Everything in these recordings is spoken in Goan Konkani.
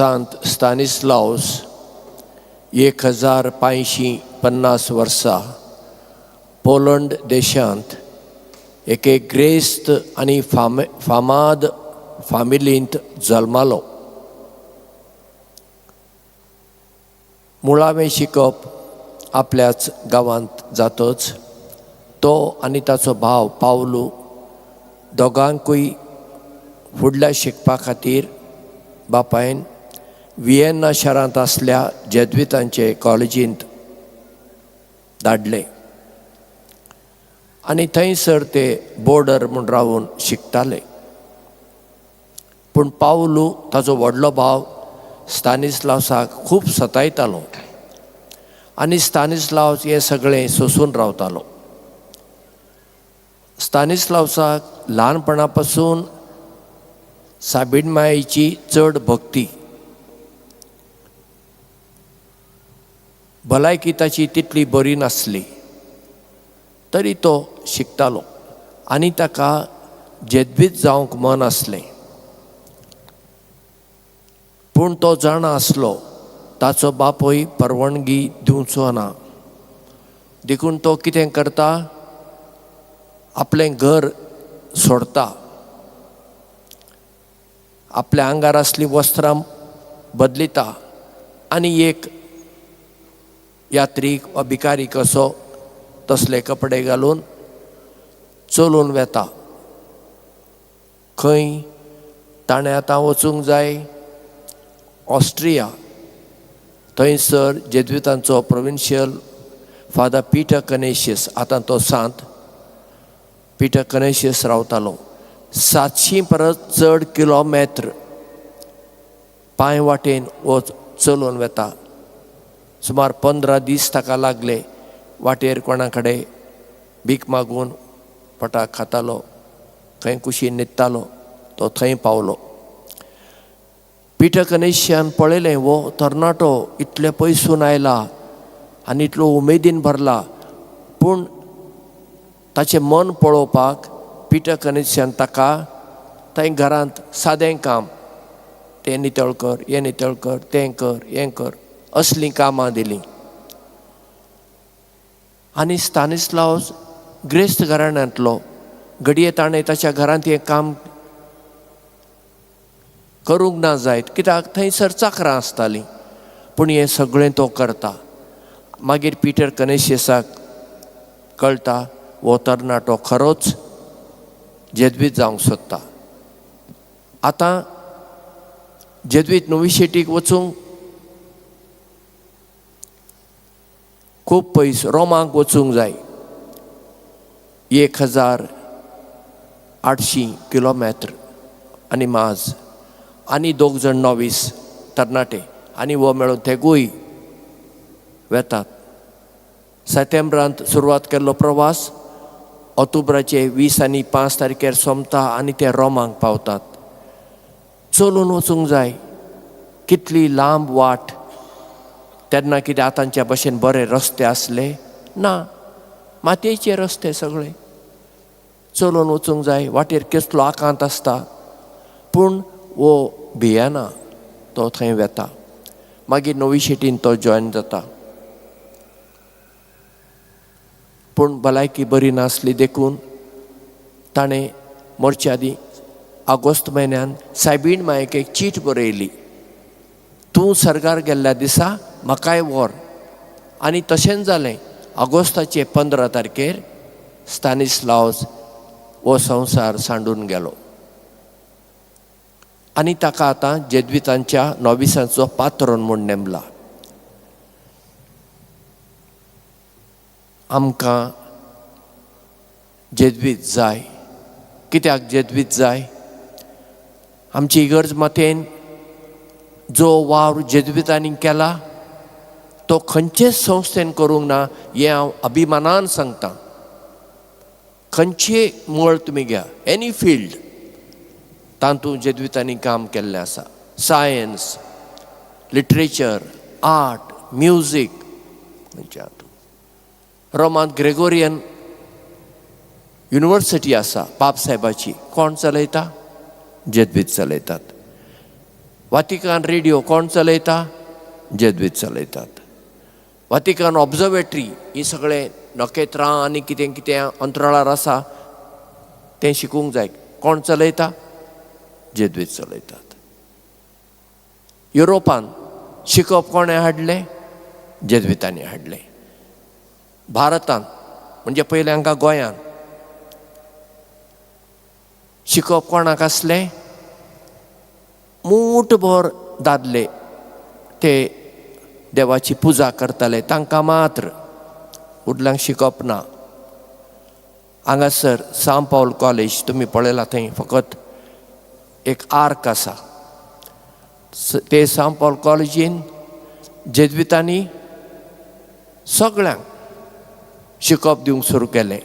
सांत स्तानिस्लावस 1550 वर्सा पोलंड देशांत एके ग्रेस्त आनी फामाद फामिलींत जल्मालो. मुळावें शिकप आपल्याच गांवांत जातच तो आनी ताचो भाव पावलू दोगांकूय फुडल्या शिकपा खातीर बापायन वियेन्ना शारांत आसल्या जेद्वितांचे कॉलेजींत धाडले आनी थंयसर ते बोर्डर म्हूण रावन शिकताले. पूण पावलू ताचो व्हडलो भाव स्तानिस्लावसाक खूब सतायतालो आनी स्तानिस्लावस हें सगळें सोंसून रावतालो. स्तानिस्लावसाक ल्हानपणा पासून साबीण मायेची चड भक्ती, भलायकी ताची तितली बरी नासली तरी तो शिकतालो आनी ताका जेद्वीत जावंक मन आसलें. पूण तो जाणा आसलो ताचो बापूय परवानगी दिवचो ना, देखून तो कितें करता, आपलें घर सोडता, आपल्या आंगार आसलीं वस्त्रां बदलिता आनी एक यात्रीक वा भिकारी कसो तसले कपडे घालून चलून वेता. खंय ताणें आतां वचूंक जाय? ऑस्ट्रिया. थंयसर जेद्वितांचो प्रोविन्शियल फादर पीटर कनेशियस, आतां तो सांत पीटर कनेशियस रावतालो. 700 परस चड किलोमेत्र पांय वाटेन वच चलून वेता. सुमार 15 दीस ताका लागले. वाटेर कोणा कडेन भीक मागून पोटाक खातालो, खंय कुशीन न्हिदतालो, तो थंय पावलो. पीटर कनेशियान पळयलें, हो तरणाटो इतले पयसून आयला आनी इतलो उमेदीन भरला. पूण ताचें मन पळोवपाक पीटर कनेशियान ताका थंय घरांत सादें काम, तें नितळ कर, हें नितळ कर, तें कर, हें कर, असलीं कामां दिलीं. आनी स्तानिस्लावस ग्रेस्त घराण्यांतलो, घडये ताणें ताच्या घरांत हें काम करूंक ना जायत, कित्याक थंयसर चाकरां आसतालीं. पूण हें सगळें तो करता. मागीर पीटर कनेशियसाक कळटा हो तरणाटो खरोच जेद्वीत जावंक सोदता. आतां जेद्वीत नोविशेटीक वचूंक खूब पयस रोमाक वचूंक जाय, 1800 किलोमेत्र आनी माज, आनी 2 जाण नॉवीस तरणाटे आनी हो मेळून तेगूय वेतात. सप्टेंबरांत सुरवात केल्लो प्रवास ऑक्टोबराचे 20 आनी 5 तारखेर सोंपता आनी ते रोमाक पावतात. चलून वचूंक जाय, कितली लांब वाट. तेन्ना कितें आतांच्या भशेन बरे रस्ते आसले ना, मातयेचे रस्ते सगळे. चलून वचूंक जाय, वाटेर कसलो आकांत आसता. पूण हो भियेना, तो थंय वेता. मागीर नोविशेटीन तो जॉयन जाता. पूण भलायकी बरी नासली देखून ताणें मरचे आदीं ऑगस्ट म्हयन्यान सायबीण मायेक एक चीट बरयली, तूं सर्गार गेल्ल्या दिसा म्हाकाय व्हर. आनी तशेंच जालें. ऑगस्टाचे 15 तारखेर स्तानिस्लावस हो संवसार सांडून गेलो आनी ताका आतां जेद्वितांच्या नॉविसांचो पात्रोन म्हूण नेमला. आमकां जेद्वीत जाय. कित्याक जेद्वीत जाय? आमची इगर्ज मातेन जो वावर जेद्वितांनी केला तो खंयचेच संस्थेन करूंक ना हें हांव अभिमानान सांगतां. खंयचें मळ तुमी घ्या, एनी फिल्ड, तातूंत जेद्वितांनी काम केल्लें आसा. सायन्स, लिटरेचर, आर्ट, म्युजीक, खंयच्या हातूंत. रोमांत ग्रेगोरियन युनिवर्सिटी आसा पापसाहेबाची, कोण चलयता? जेद्वीत चलयतात. वातिकान रेडियो कोण चलयता? जेज्वीत चलयतात. वातिकान ऑब्जर्वेटरी ही सगळें नखेत्रां आनी कितें कितें अंतराळार आसा तें शिकूंक जाय. कोण चलयता? जेज्वीत चलयतात. युरोपान शिकप कोणें हाडलें? जेज्वितांनी हाडलें. भारतान म्हणजे पयलें हांगा गोंयांत शिकप कोणाक आसलें? मूठभर दादले ते देवाची पुजा करताले तांकां मात्र, उरल्यांक शिकप ना. हांगासर सांव पावल कॉलेज तुमी पळयला, थंय फकत एक आर्क आसा. ते सांव पावल कॉलेजीन जेज्वितांनी सगळ्यांक शिकप दिवंक सुरू केलें,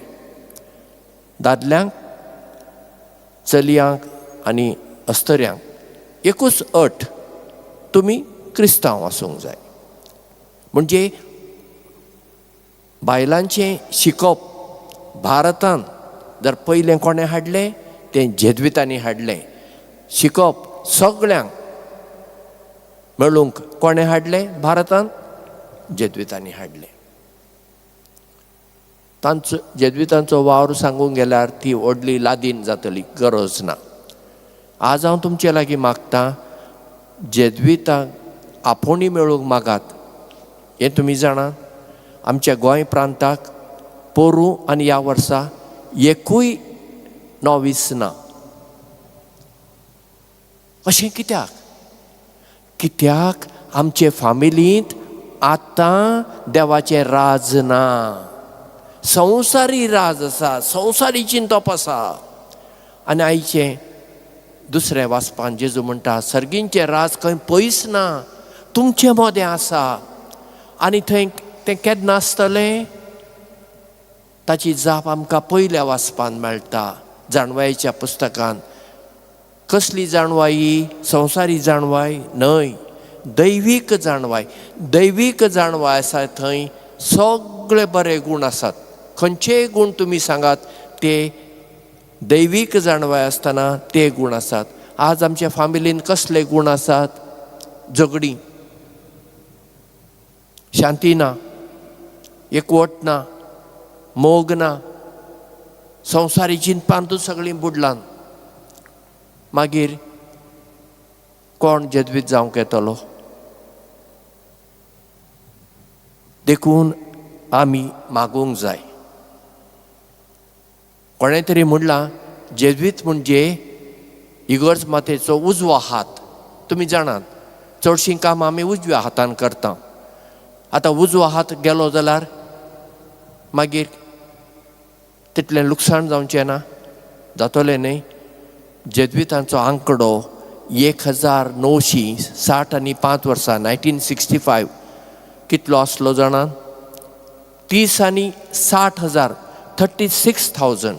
दादल्यांक, चलयांक आनी अस्तऱ्यांक. एकूच अट, तुमी क्रिस्तांव आसूंक जाय. म्हणजे बायलांचें शिकप भारतान जर पयलें कोणें हाडलें तें जेज्वितांनी हाडलें. शिकप सगळ्यांक मेळूंक कोणें हाडलें भारतान? जेज्वितांनी हाडलें. तांचो जेज्वितांचो वावर सांगूंक गेल्यार ती व्हडली लादीन जातली, गरज ना. आज हांव तुमचे लागीं मागतां, जेज्वितांक आपोवणी मेळूंक मागात. हें तुमी जाणात, आमच्या गोंय प्रांताक पोरूं आनी ह्या वर्सा एकूय नॉवीस ना. अशें कित्याक? कित्याक आमचे फामिलींत आतां देवाचें राज ना, संवसारी राज आसा, संवसारी चिंतप आसा. आनी आयचें दुसरें वाचपान जेजू म्हणटा, सर्गींचें राज खंय पयस ना, तुमचें मोदें आसा. आनी थंय तें केन्ना आसतलें? ताची जाप आमकां पयल्या वाचपान मेळटा, जाणवायेच्या पुस्तकान. कसली जाणवाई? संवसारी जाणवाय न्हय, दैवीक जाणवाय. दैवीक जाणवाय आसा थंय सगळे बरे गूण आसात. खंयचेय गूण तुमी सांगात ते दैवीक जाणवाय आसतना ते गूण आसात. आज आमच्या फामिलीन कसले गूण आसात? झगडीं, शांती ना, एकवट ना, मोग ना, संवसारी चिंतपांतूच सगळीं बुडलान. मागीर कोण जेज्वीत जावंक येतलो? देखून आमी मागूंक जाय. कोणें तरी म्हणलां, जेज्वीत म्हणजे इगर्ज मातेचो उजवो हात. तुमी जाणात, चडशीं कामां आमी उजव्या हातान करता. आतां उजवो हात गेलो जाल्यार मागीर तितलें लुकसाण जावचें ना, जातलें न्हय? जेज्वितांचो आंकडो 1965 वर्सां 1965 कितलो आसलो जाणा? 30 आनी 60 हजार, 36,000.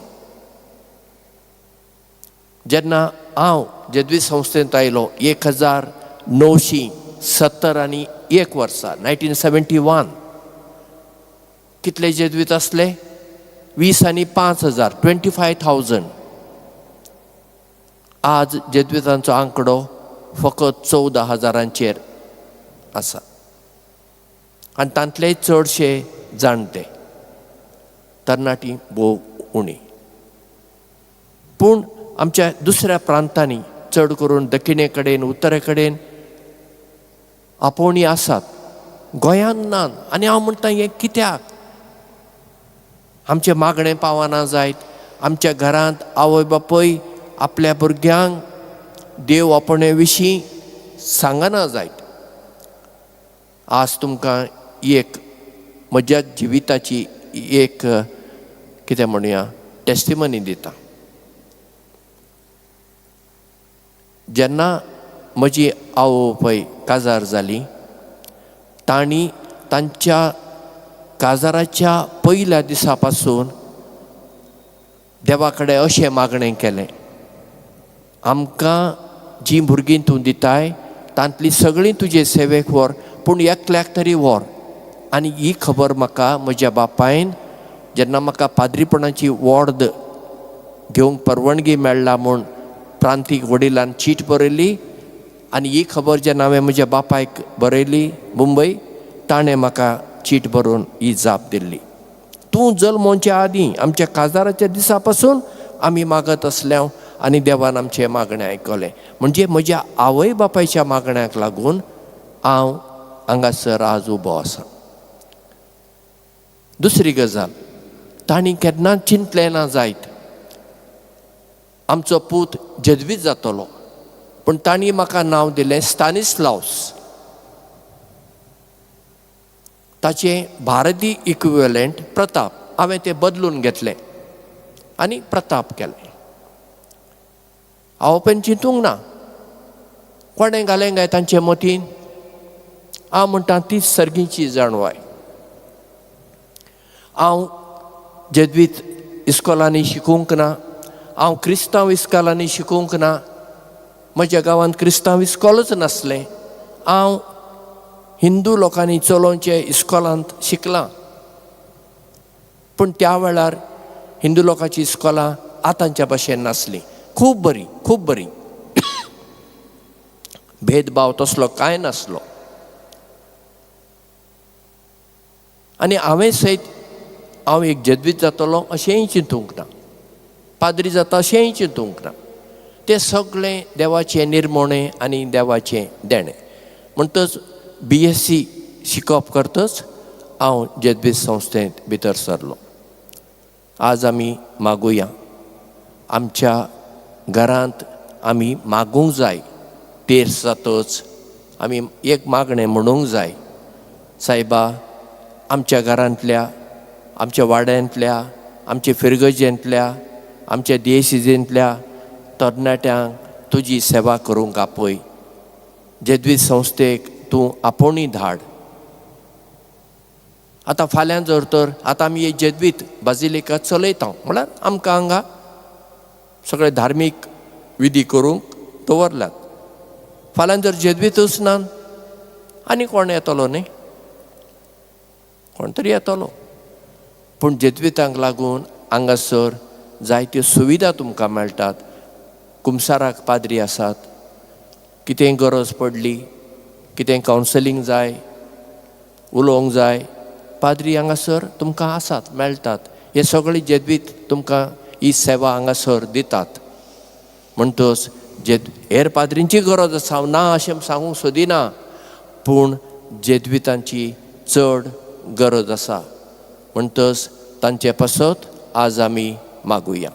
जेन्ना हांव जेज्वीत संस्थेंत आयलो 1971 वर्सा, 1971, कितले जेज्वीत आसले? 20 आनी 5 हजार, 25,000. आज जेज्वितांचो आंकडो फकत 14 हजारांचेर आसा आनी तांतले चडशे जाणटे, तरणाटी भोव उणी. पूण आमच्या दुसऱ्या प्रांतांनी चड करून दक्षिणे कडेन, उत्तरे कडेन आपोवणी आसात, गोंयांत ना. आनी हांव म्हणटा हें कित्याक? आमचें मागणें पावना जायत, आमच्या घरांत आवय बापूय आपल्या भुरग्यांक देव आपणे विशीं सांगना जायत. आज तुमकां एक म्हज्या जिविताची एक कितें म्हणुया टेस्टिमनी दिता. जेन्ना म्हजी आवय बापूय काजार जाली, तांणी तांच्या काजाराच्या पयल्या दिसा पासून देवा कडेन अशें मागणें केलें, आमकां जीं भुरगीं तूं दिताय तांतलीं सगळीं तुजे सेवेक व्हर, पूण एकल्याक तरी व्हर. आनी ही खबर म्हाका म्हज्या बापायन जेन्ना म्हाका पाद्रीपणाची वॉर्द घेवंक परवानगी मेळ्ळा म्हूण प्रांतीक वडिलान चीट बरयली आनी ही खबर जेन्ना हांवें म्हज्या बापायक बरयली मुंबय, ताणें म्हाका चीट बरोवन ही जाप दिल्ली, तूं जल्मोवच्या आदीं आमच्या काजाराच्या दिसा पासून आमी मागत आसल्या आनी देवान आमचें मागणें आयकलें. म्हणजे म्हज्या आवय बापायच्या मागण्याक लागून हांव हांगासर आज उबो आसा. दुसरी गजाल, तांणी केन्नाच चिंतलें ना जायत आमचो पूत जेजवीत जातलो, पूण तांणी म्हाका नांव दिलें स्तानिस्लावस. ताचें भारतीय इक्विवेलंट प्रताप, हांवें तें बदलून घेतलें आनी प्रताप केलें. हांव पण चिंतूंक ना कोणें घालें काय तांचे मतीन. हांव म्हणटा तीच सर्गीची जाणवाय. हांव जेजवीत इस्कोलांनी शिकूंक ना, हांव क्रिस्तांव इस्कोलांनी शिकूंक ना, म्हज्या गांवांत क्रिस्तांव इस्कोलच नासलें. हांव हिंदू लोकांनी चलोवचे इस्कोलांत शिकलां, पूण त्या वेळार हिंदू लोकांची इस्कोलां आतांच्या भशेन नासलीं. खूब बरीं, खूब बरीं, भेदभाव तसलो कांय नासलो. आनी हांवें सयत हांव एक जेजवीत जातलो अशेंय चिंतूंक ना, पाद्री जाता अशेंय चिंतूंक ना. तें सगळें देवाचें निर्मणें आनी देवाचें देणें. म्हणटच BSc शिकप करतच हांव जेजवीत संस्थेंत भितर सरलो. आज आमी मागुया, आमच्या घरांत आमी मागूंक जाय. तेर्स जातच आमी एक मागणें म्हणूंक जाय, सायबा आमच्या घरांतल्या, आमच्या वाड्यांतल्या, आमच्या फिरगजेंतल्या, आमच्या देशिजेंतल्या तरणाट्यांक तुजी सेवा करूंक आपय. जेजवीत संस्थेक तूं आपोवणी धाड. आतां फाल्यां जर तर आतां आमी एक जेजवीत बाजिलिका चलयता म्हळ्यार आमकां हांगा सगळे धार्मीक विधी करूंक दवरल्यात. फाल्यां जर जेजवीतूच ना आनी कोण येतलो न्ही, कोण तरी येतलो. पूण जेजवितांक लागून हांगासर जायत्यो सुविधा तुमकां मेळटात. कुमसाराक पाद्री आसात, कितेंय गरज पडली, कितें कावन्सिलींग जाय, उलोवंक जाय, पाद्री हांगासर तुमकां आसात, मेळटात. हे सगळे जेजवीत तुमकां ही सेवा हांगासर दितात. म्हणटच हेर पाद्रींची गरज आसा, हांव ना अशें सांगूंक सोदिना, पूण जेजवितांची चड गरज आसा. म्हणटच तांचे पासत आज आमी मागुया.